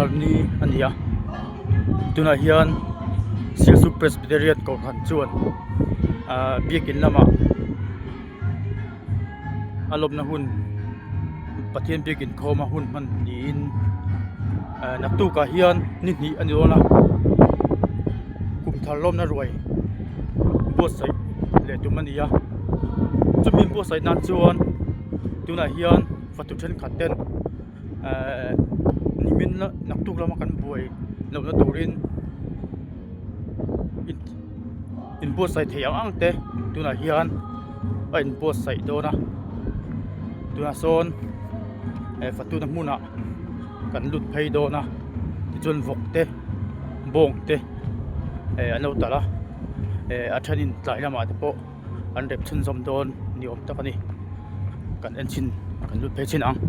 Kumthar ni a ni a tunah hian Sialsuk Presbyterian Kohhran chuan ahh biakin lamah a lawmna hun Pathian biakin khawma hun hman niin ahh naktukah hian ni hnih a ni dawn a kumthar lawmna ruai buatsaih leh tum a ni a chumi buatsaih nan chuan tunah hian fatu thenkhat ten ehh nimin la naktuk lama kan buai lohna turin inbuatsaih thei ang ang te tunah hian a inbuatsaih dawn a tunah sawn eh fatuna hmunah kan lut phei dawn a tichuan vawk te bawng te eh an lo talh a eh a thenin tlai lamah te pawh an rep chhunzawm dawn ni awm tak a ni kan en chhin kan lut phei chhin ang.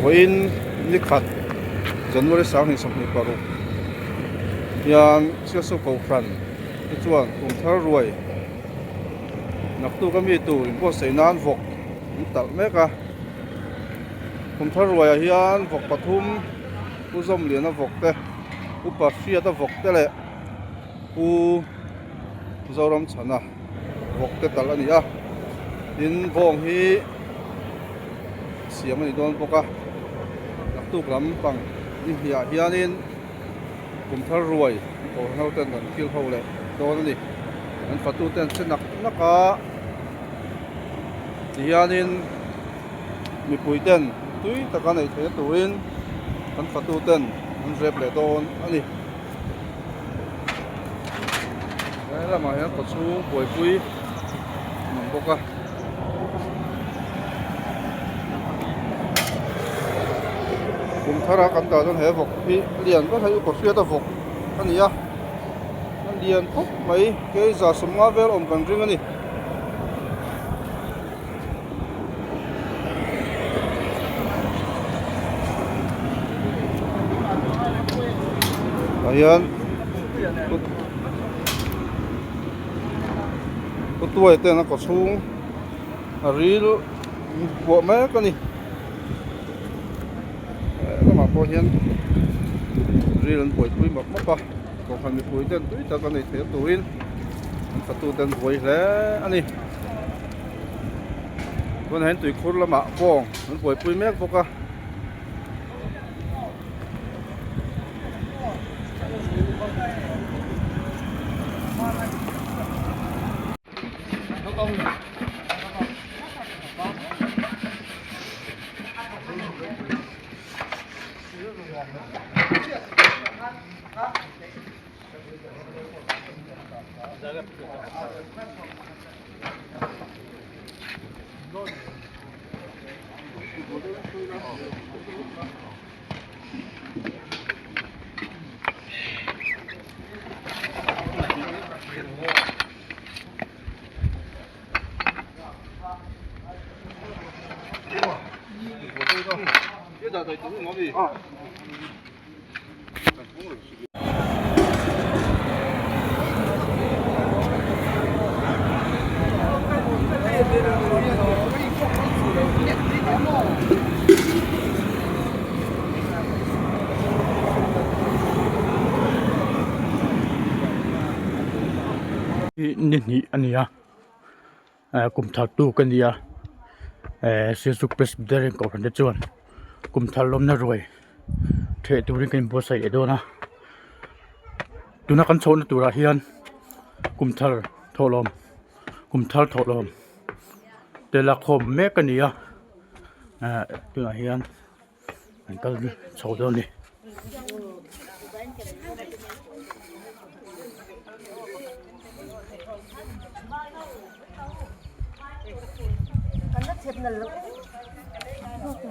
Vawiin nikhat January 2026 hian Sialsuk Kohhran te chuan kum thar ruai naktuk ami tur inbuatsaih nan vawk an talh mek a kum thar ruaiah hian vawk pathum Pu Zawmliana vawk te Upa Hriata vawk te leh Pu Zoramchhana vawk te talh a ni a tin bawng hi siam a ni dawn bawk a naktuk lampang ni hniah hianin kum thar ruai kohhran ho ten an thil ho leh dawn a ni an fatu ten che nak nak a tihianin mipui ten tui taka neih theihna turin an fatu ten an rep leh dawn a ni. He lamah hian kawchhung buaipui an awm bawk a. Kum thara kan dah chuan he vawk hi a lian ber hei upa hriata vawk a ni a a lian khawp mai keiza sawmnga vel awm kan ring a ni. Tah hian kawtuai ten a kawchhung a ril puah mek a ni lamah pawh hian ril an buaipui map map a kohhran mipui ten tui tak a nei theih turin an fatu te an buai hle a ni. Tunah hian tuikhur lamah bawng an buaipui mek bawk a. Ni hnih a ni a kum thar tuk a ni a Sialsuk Presbyterian kohhran te chuan kum thar lawmna ruai theh turin kan inbuatsaih leh dawn a tuna kan chhohna turah hian kum thar thawhlawm kum thar thawhlawm te la khawm mek a ni a tunah hian an kal chho dawn a ni.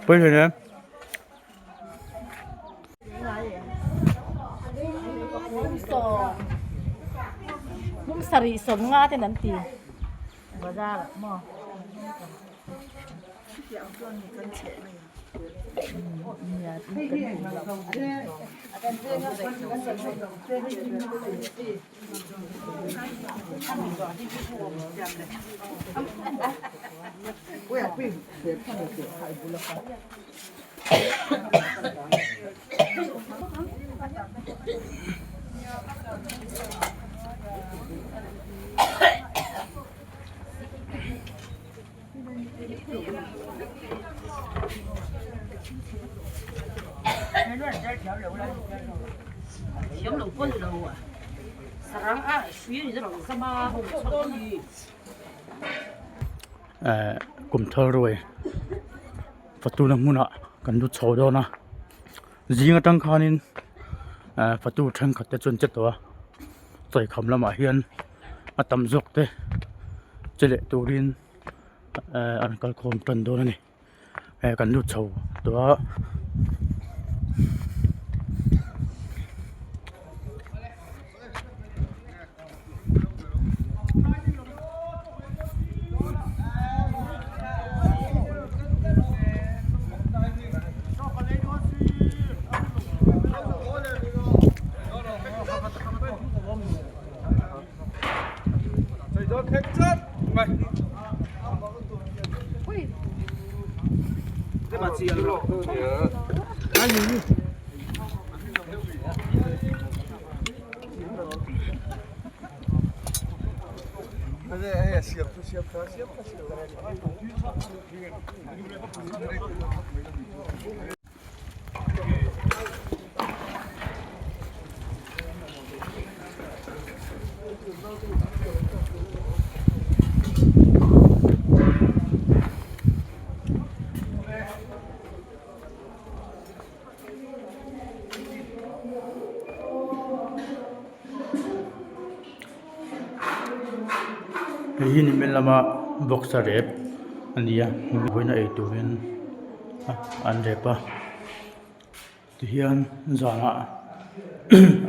Pawi hle nen. Hmum sarih sawmnga ten an ti bazar ah maw. Eh kum thar ruai fatuna hmunah kan lut chho dawn a zing atang khanin eh fatu thenkhat te chu an che tawh a chawikham lamah hian a tam zawk te che leh turin eh an kalkhawm tan dawn a ni eh kan lut chho tawh a. Hei hi nimin lama box a rep a ni a vawiin a ei turin an rep a tihian zanah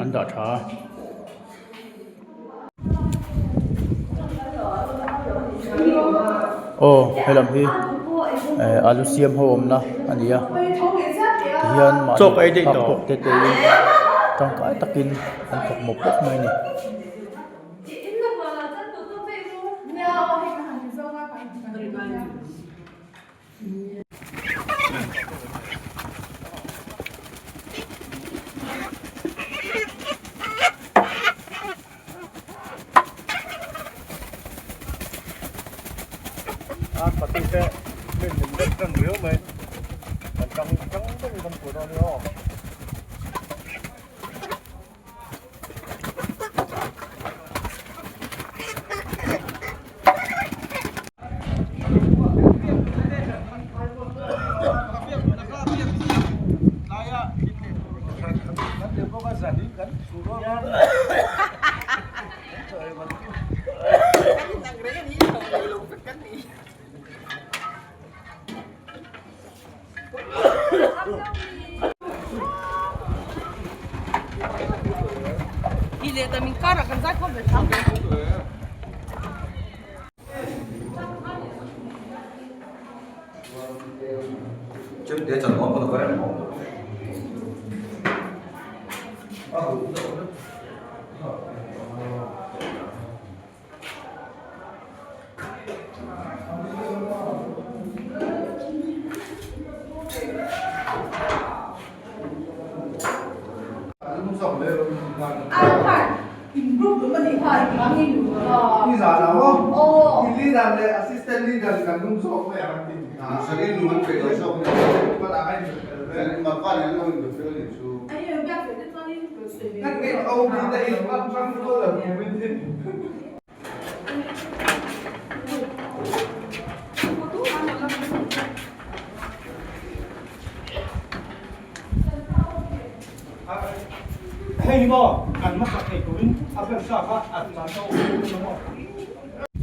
an dah tha a. Aw helam hi eh alu siam ho awmna a ni a tihian mahni phak tawk te te in tangkai takin an thawk mawp mawp mai a ni.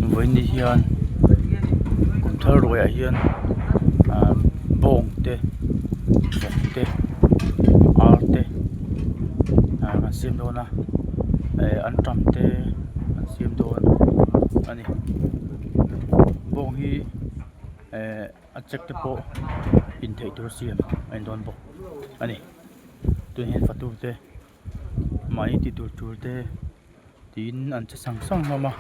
Vawiin hian kum thar ruaiah hian ah bawng te vawk te ar te ah an siam dawn a eh antam te an siam dawn a ni bawng hi eh a chek te pawh in theih tur a siam a ni dawn bawk a ni tunah hian fatu te mahni tih tur tur te tiin an che sang sang hlawm a.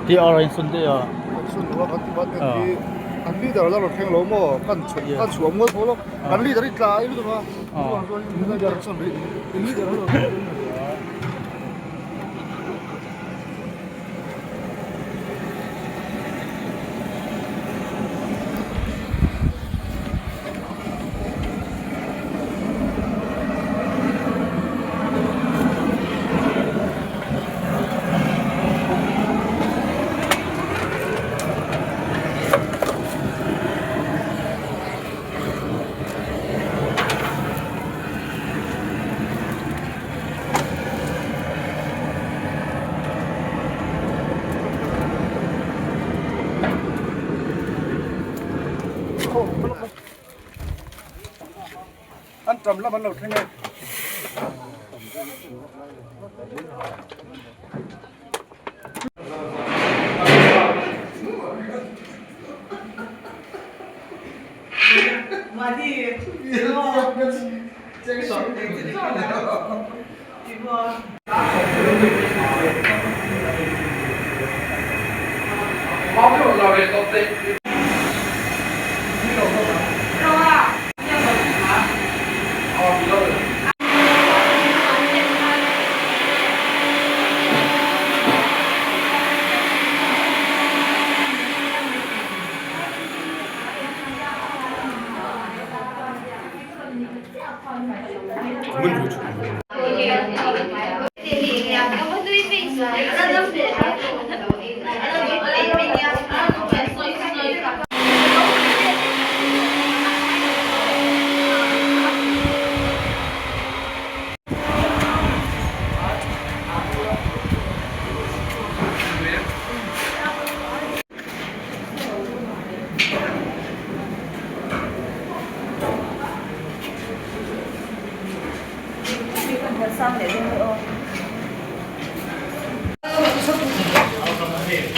Ti a rawn sun daih a. Sun lo a kan ti bat kan hi kan leader la rawn thleng lo maw kan chhuah kan chhuah mual tho lo kan leader hi tlai lutuk a chuan chuan leader chuan leader a rawn thleng lo. An ṭam lam an lo thleng e.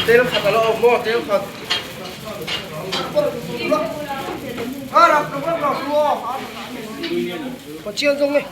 Tel khat alo awm maw tel khat Pathian zawng e.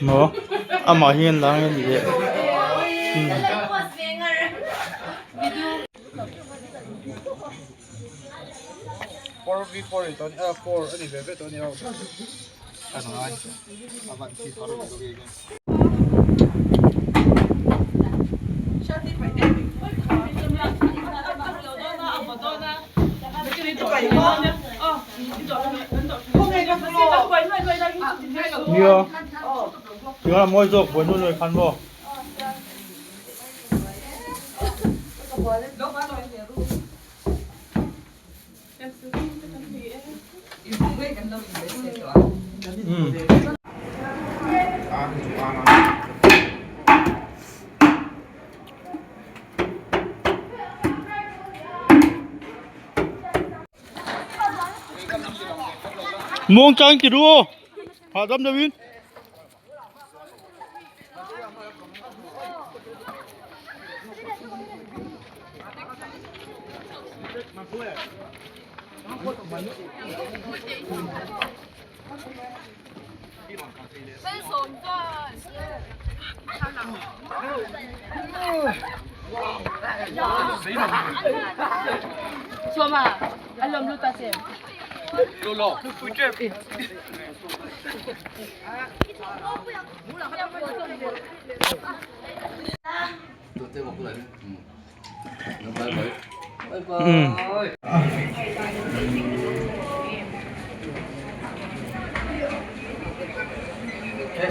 Maw amah hian lang a ni leh Nia tinga mawi zawk buai nuai nuai khan maw. Muang chang ti ru aw hahdam deuhin.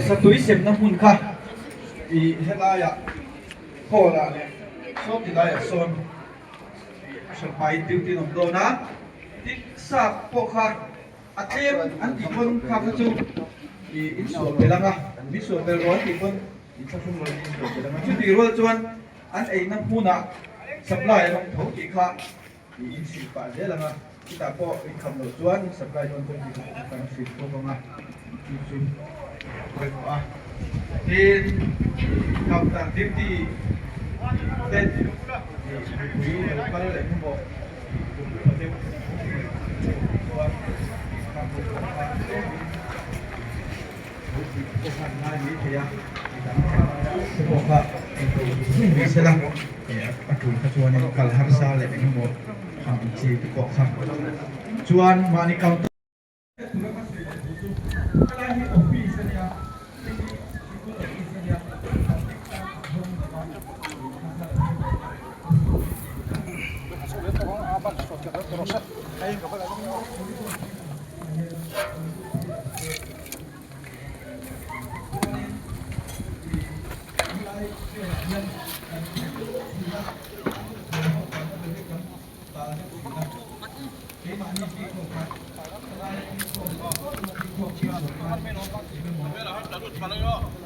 Satui semna hmun kha ih helaiah hall ah leh saw ti laiah sawn ih a hranhmaiin duty an awm dawn a tin sap pawh kha a tlem an tih pawn kha kha chu ih insual belh ang a min sual belh rawh an tih pawn inthlahrung lo in insual belh ang a chutih rual chuan an eina hmunah supply an awm tho tih kha ih in hrilh pah zel ang a chutah pawh in kham loh chuan supply dawn pawh tih kha kan hrilh bawk ang a chu chu pawimawh a tin counter duty ten ih mipui lo kal leh hmawh kum upa deuh chuan khang ho pawh kha tlemin lo tih pawh khan ngai mai thei a midang te pawh kha engto zung mai sela a tul kha chuanin kal harsa leh engemaw ang chi te pawh kha chuan mahni counter Tura ka sawi leh thu chu helai hi office a nia hei hi sikul office a nia public tan a hawng lo a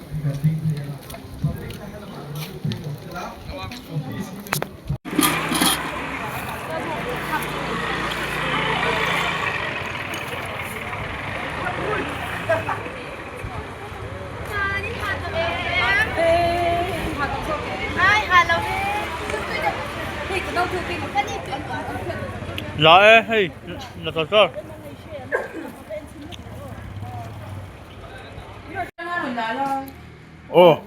La e hei la char char. Aw.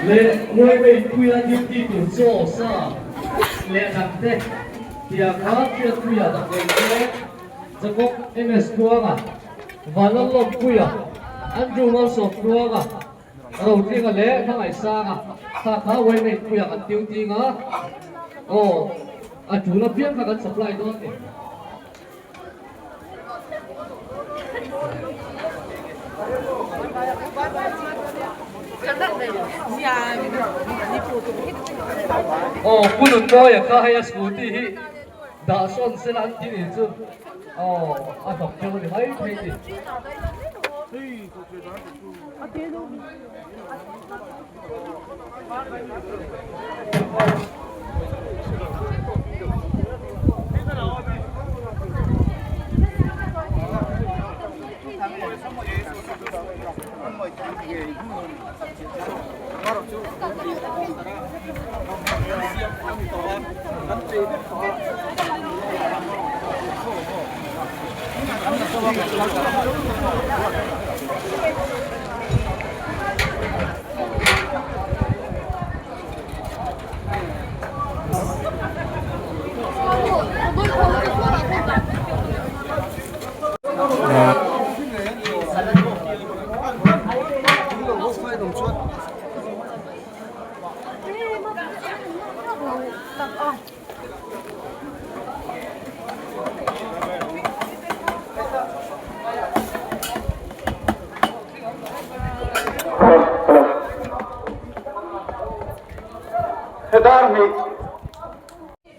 Leh Huaimeitpuia duty tur chaw sa leh dangte tia kha Hriatpuia damdawi te Jacob MS Tluanga, Vanlalawmpuia, Andrew Malsawmtluanga, Rotlinga leh Hmangaihsanga kha kha Huaimeitpuia kan duty nga aw a tul apiang kha kan supply dawn ni. Aw Pu Nunmawia kha hei a scooty hi dah sawn sela an ti nih chu aw a hnawk deuh a ni mai thei ni.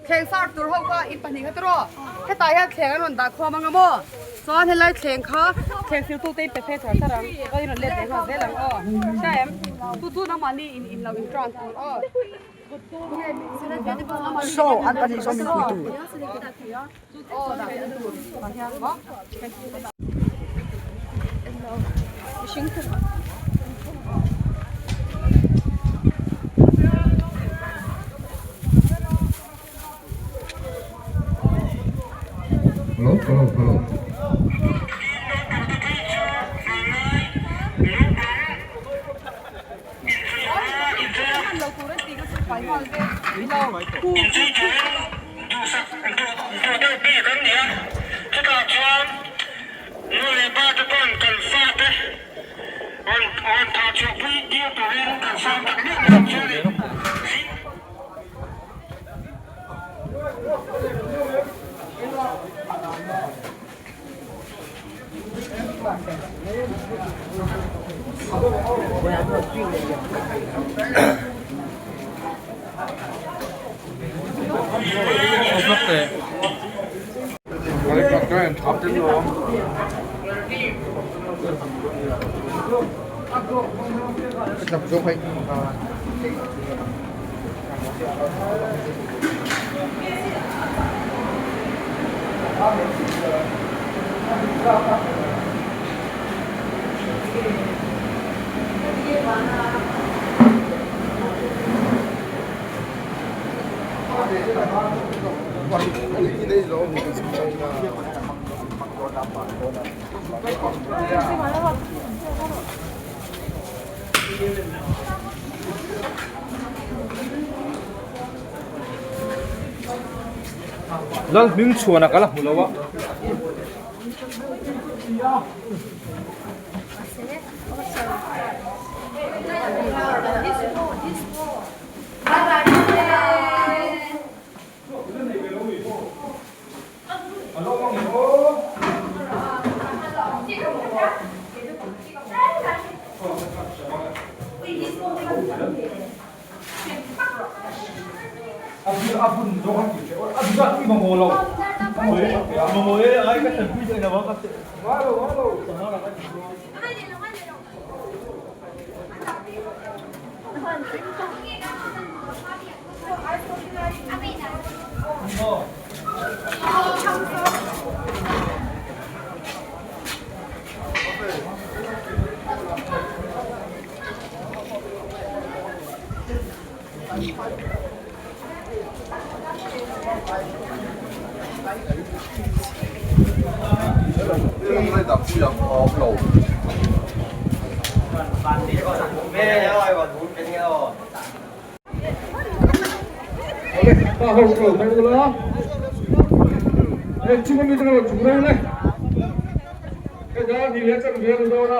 Thleng sar tur ho kha in pahnih kha tiraw hetah hian thleng an rawn dah khawm ang a maw chuan helai thleng kha thleng sil tute in pe phei char char ang chuan in rawn let leh nghal zel ang aw hria em chu chu nangmahni in in lo in tan tur aw. Saw an pahnih saw min pui tur. Hello hello hello. Lalhmingchhuana ka la hmu lo a. Pa ho ko mai ula heng chung ami changa lo chung reng le hei dar ni leh chan vel dawn a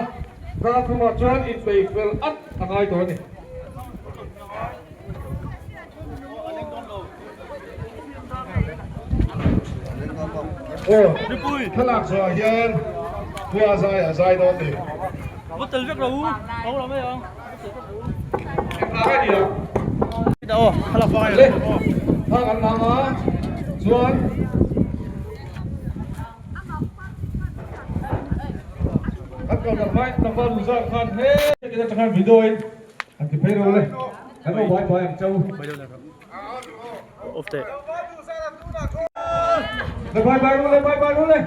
dar thumah chuan inpeih fel at a ngai tawh a ni. Aw thlalak zawhah hian khua zai a zai dawn ni. Le thla kan lang a chuan kan kal tak mai tlangval Luzar khan he atang khan video in an ti phei ro le kan lo bai bai ang chau. Le bai bai ru le bai bai ru le.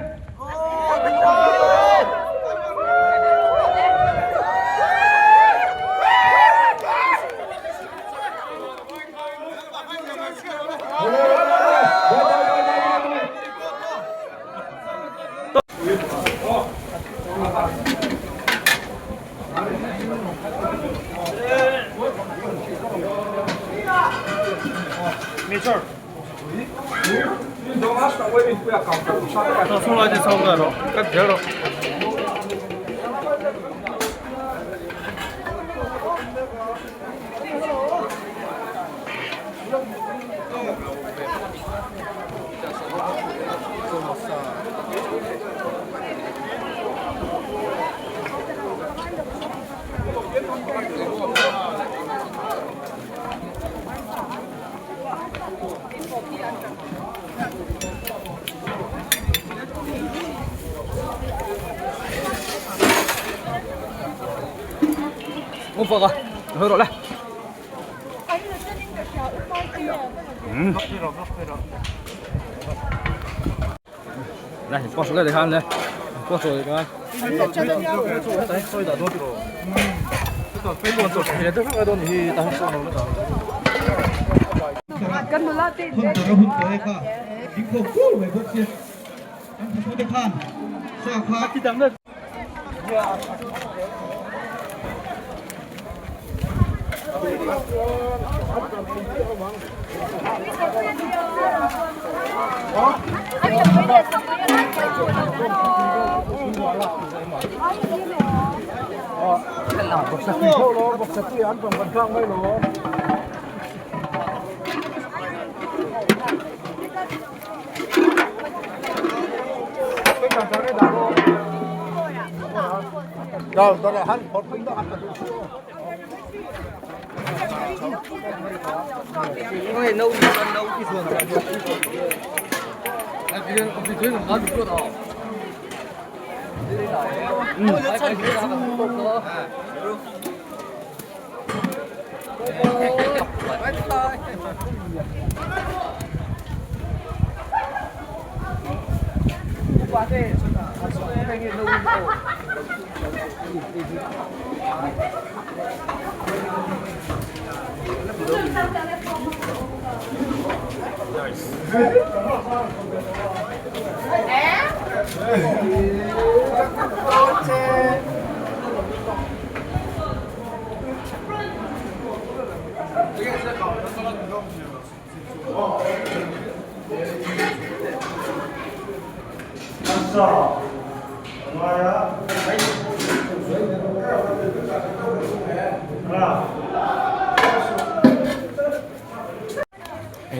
Sa a ngai a.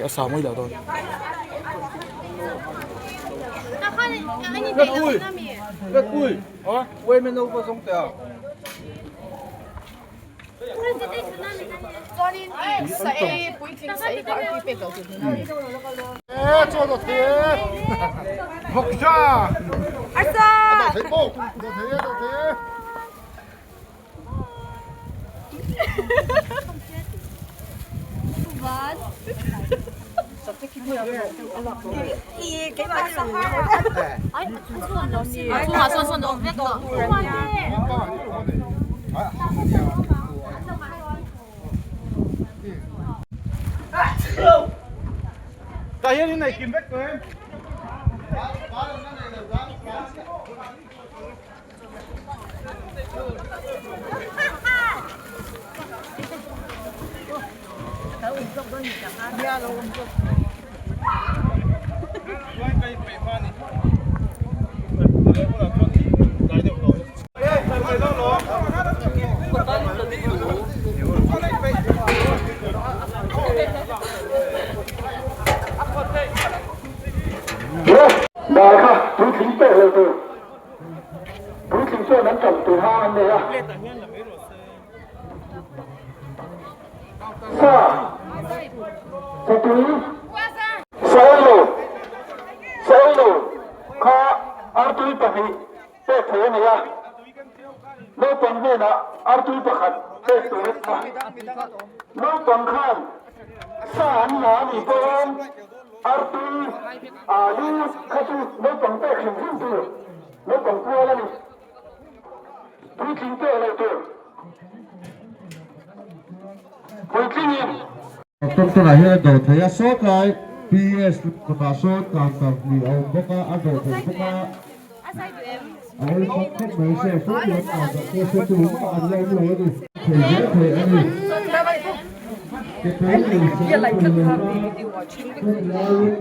A sa mai lo dawn. Ui, ui, men no pa song te a. Chuanin sa ei puitling sa ei kha an tui pek loh tur ni. E chaw dawt thei e. Vawk za. Arsa! A dawt thei bawk. Dawt thei e, dawt thei e. Tah hian in nei kim vek tawh em? Dai kha puitling pek lo tur. Puitling chuan an ṭam tur hang an nei a. Sa, Satui, Sailo, Sailo kha artui pahnih pek theih a nei a. Naupang hnenah artui pakhat pek tur a ni a. Naupang khan sa an la a nih pawhin artui alu kha chu naupang pek hrim hrim tur, naupang kual a ni. Puitling pek loh tur. Puitlingin. Doctor-ah hian a dawh thei a, sawtlai PS kawtah sawn counter hnih a awm bawk a, a dawh thei bawk a, a awlsam khawp mai saw sawn lam counter pawh hre tu mah an la awm lo a ni. Thei zel thei a ni. Ke pawl nei sawn thei lo va, hun laiin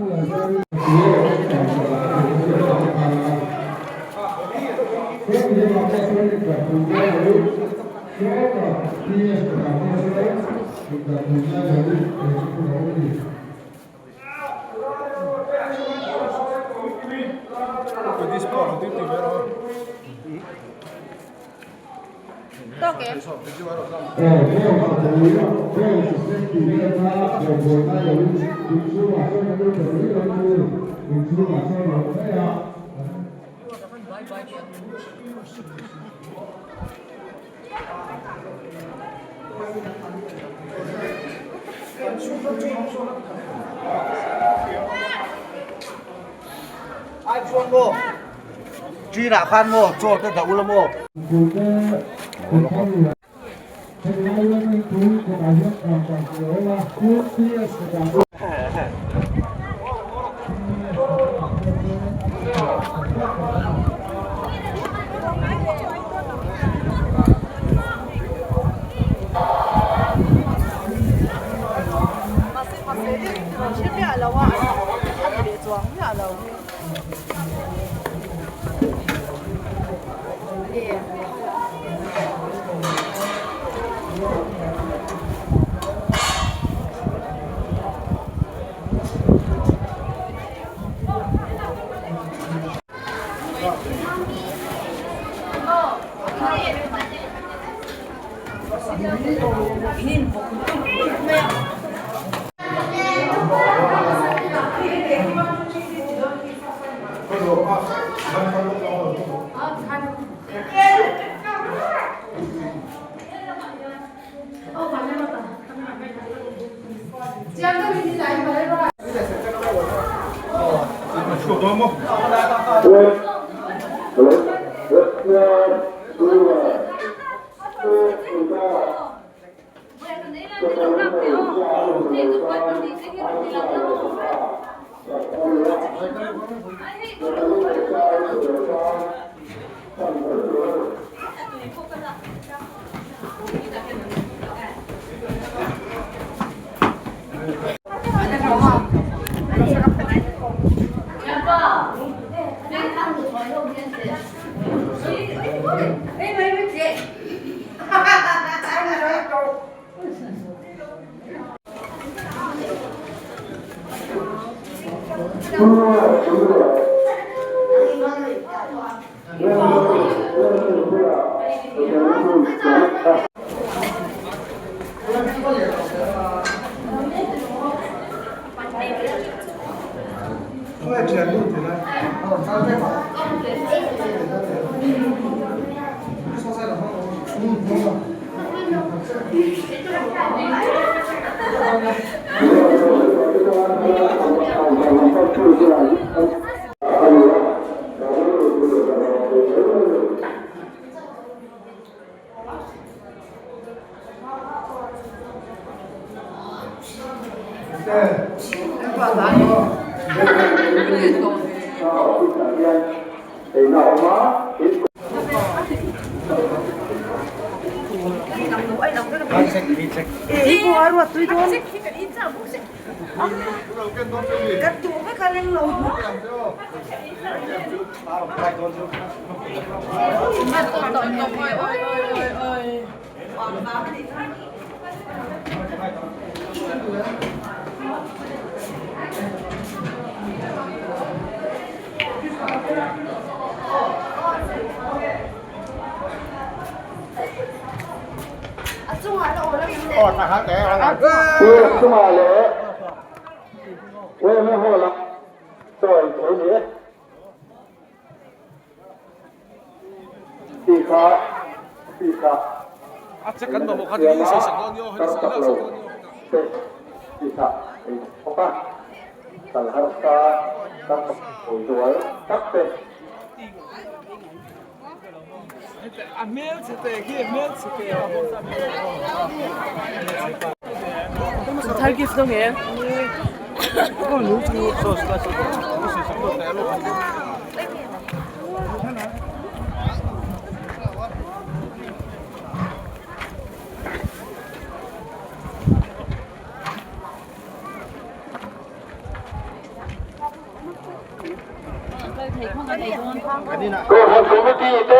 library Ai chuan maw Chinah khan maw chaw te dah ula maw. Chungah leh Weme Hall-a chawi thei ni e tih kha office-ah siama kar chak lo te tihah ei bawk a, kal harsa tam zual tak te. Kohhran Committee te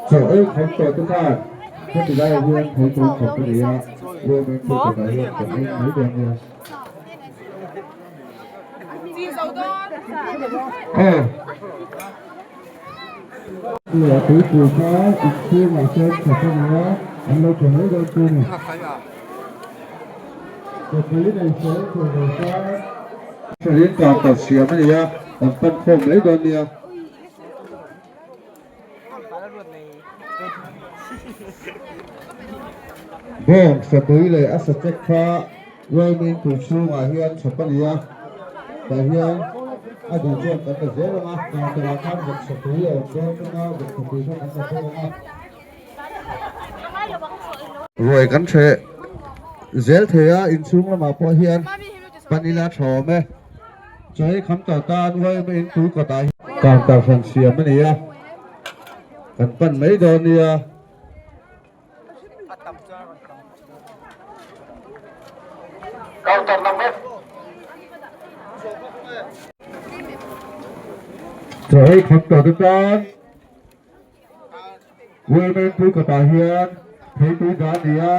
Chaw ei khawm tawh te khan heti laiah hian thei tui khawp a ni a, Women Cricket ah hian kan en mai dawn nia. Aw. Leh tuipui kha inchhungah sawn chhawp a ni a, an lo tha mai dawn chu a ni. Chawpui nei sawn thei lo tan. Thalin counter siam a ni a, kan pan khawm mai dawn nia. Bawng satui leh a sachek kha Wellmin tui chhungah hian chhawp a ni a, tah hian a duh chuan kan la zel ang a, counter ah khan vawk satui a awm dawn bawk a, vawk satui kha kan la bawk ang a. Ruai kan hreh zel thei a, inchhung lamah pawh hian panila tha awm e. Chawi kham tawh tan Wellmin tui kawtah hian counter hran siam a ni a, kan pan mai dawn nia. Chaw ei kham tawh te tan Women pui kawtah hian theitui dah a ni a.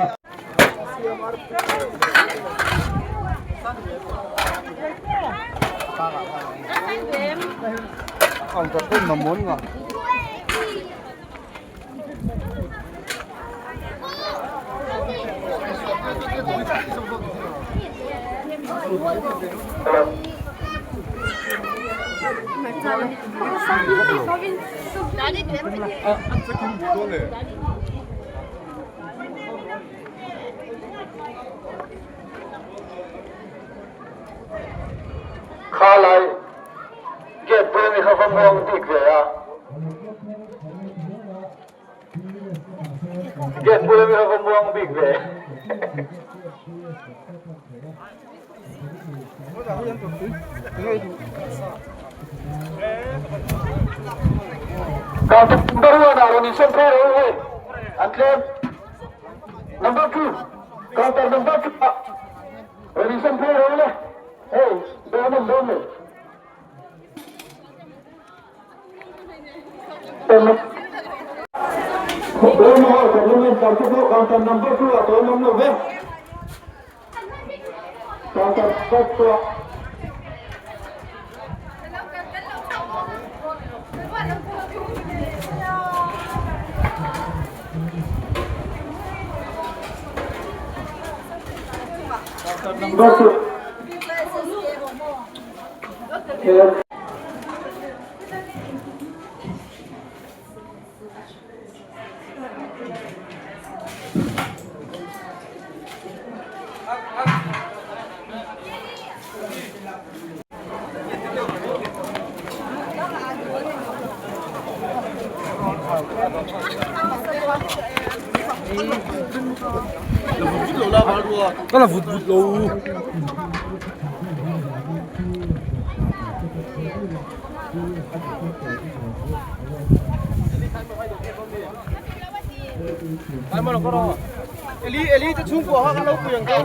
Khalai gate bul ami kha va muang bik ve a. Gate bul ami kha va muang bik ve. Counter number 1 ah rawn insawn phei rawh u hei. An tlem. Number 2. Counter number 2 ah rawn insawn phei rawh u le. Hei, dawn awm dawn lo. Ka la vut vut lo. Eli Eli te chhungkua kha kan lo pui ang cheu.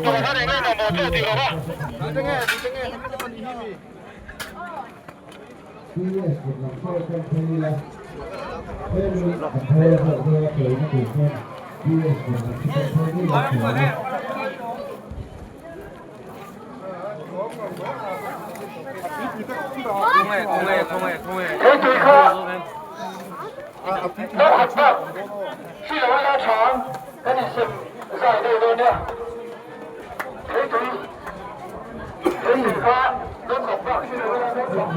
He tui kha no khat bak si lo ila tha ang kan insem zai deuh dawn nia. He tui he tui kha no khat bak si lo ila tha ang.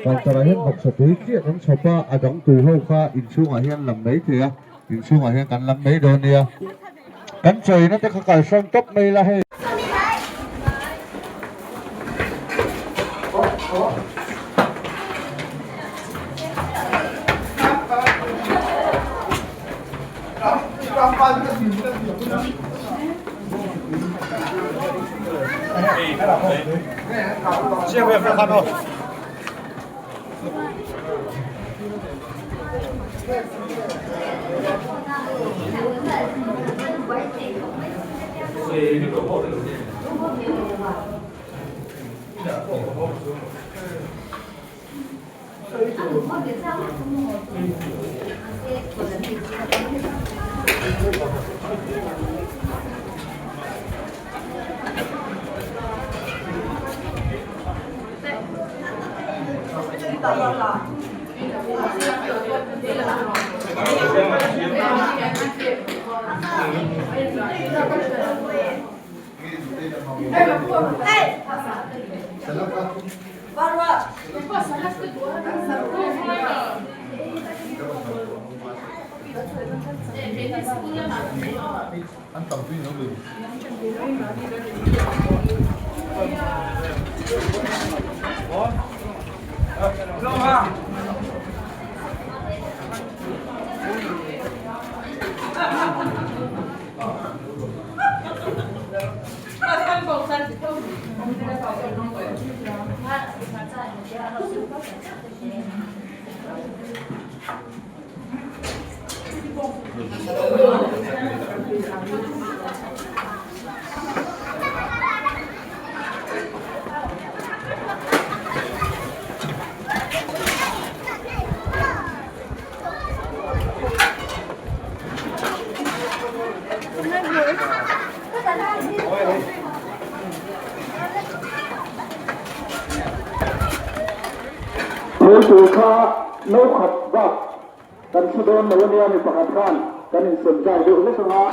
Counter ah hian vawksa tui chiah kan chhawp a, a dang tui ho kha inchhungah hian lam mai thei a, inchhungah hian kan lam mai dawn nia. Kan chawina te kha kal hrang tawp mai ila hei. Thil tur kha no khat bak kan hre dawn lo ania mi pakhat khan kan insem zai deuh hlek anga.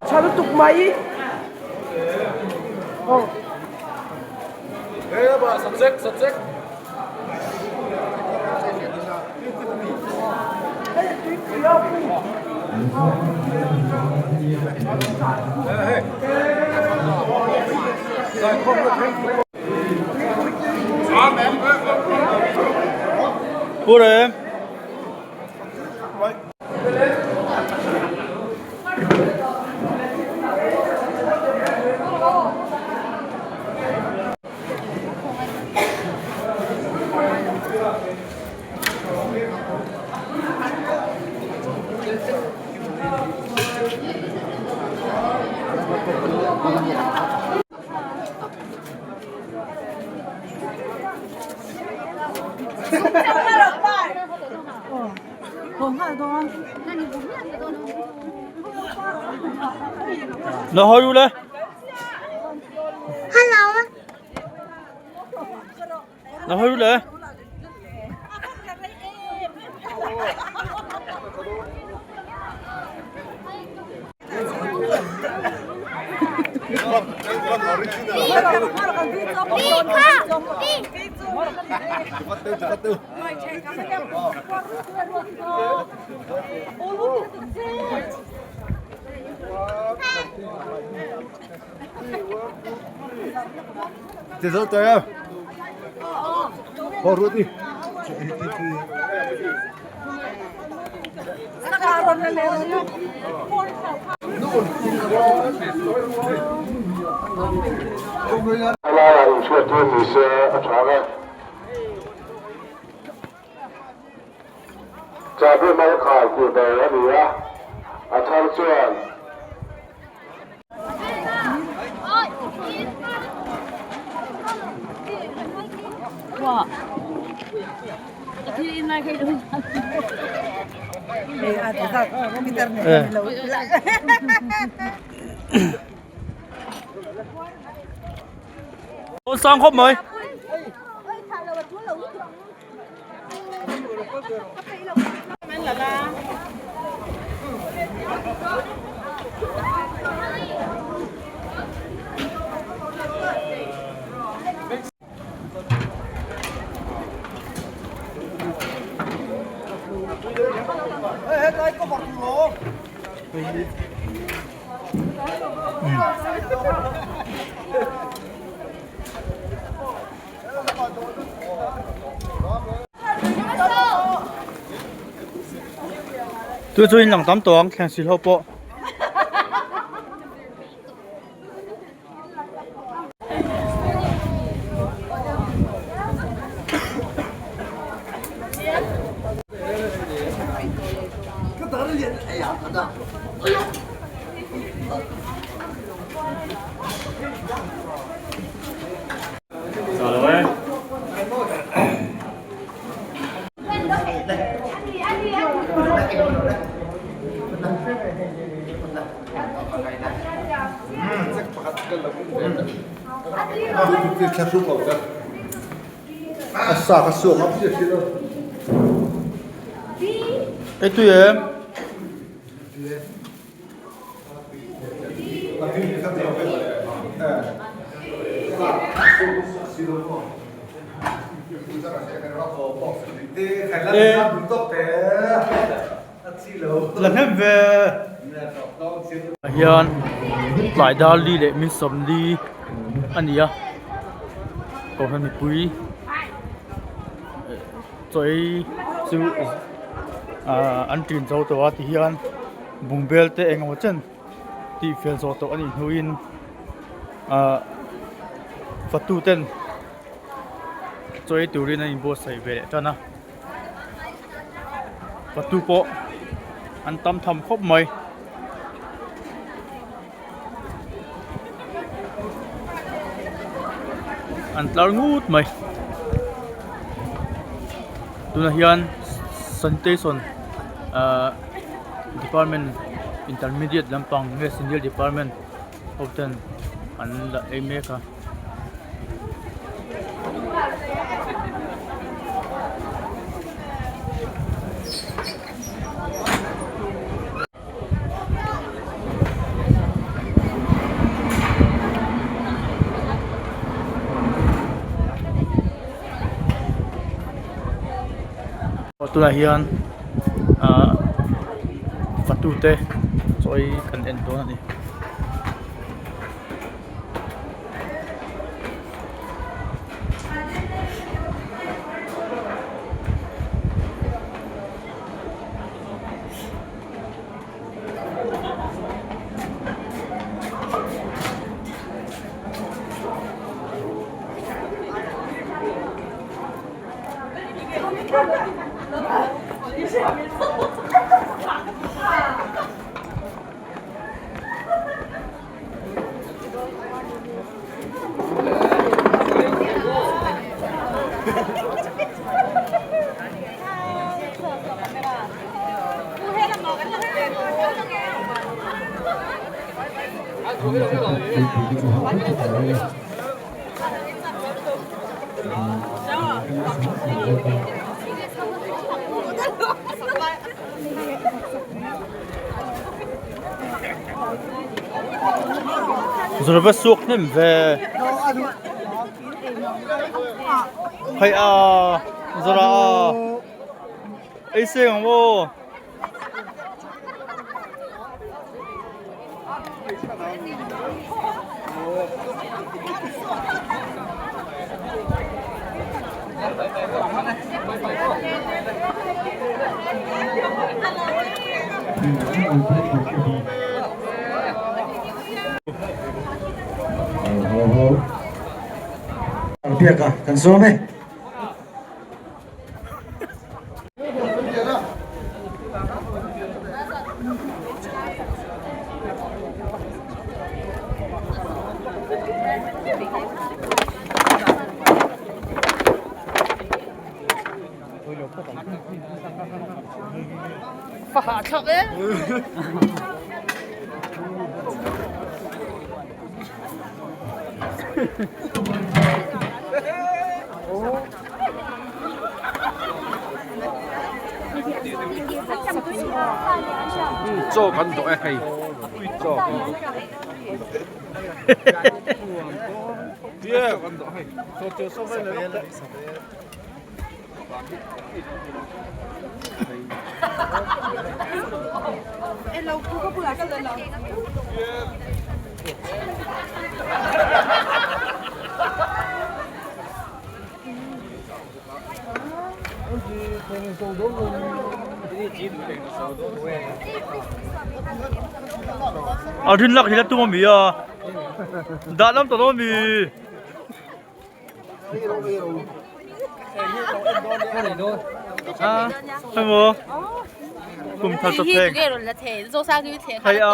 Tha lutuk mai. Aw. Pure. Lo hawi u le. Lo hawi u le. Helaiah inhriattir ni se a tha ang e. Chabi mal khai tih ber a ni a, a thar chuan. Sang khawp mai. Chu chu in lang tam tawh ang thleng sil ho pawh. Ei tui em? La hnem ve hian tlai dar li leh min sawmli a ni a kohhran mipui chaw ei chu ahh an ṭin zo tawh a tihian bungbel te eng emaw chen tih fel zawh tawh a nih hnuin ahh fatu ten. Chaw ei turin an inbuatsaih ve leh tan a, patu pawh an tam tham khawp mai. An tlar ngut mai. Tunah hian sanitation ahh department intermediate lampang nge senior department ho ten an la ei mek a. Tunah hian ahh fatute chaw ei kan en dawn a ni. Zurva suak hnem ve hei a zara ei seng ang maw. Biak a kan zawm e. Chaw kan dawh e hei chaw kan dawh chaw kan dawh hei A rin lak hi la tum ami a dah lam tawh dawn ami. A emaw kum thar chawp thleng hei a.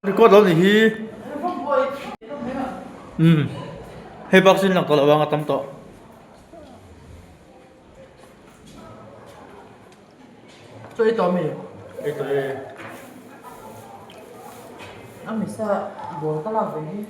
Record lo ni hi umm hei bak chu in lang tawh loh ang a tam tawh. Chaw ei tawh ami? Ei tawh e. A misa ball ka lak ve hi.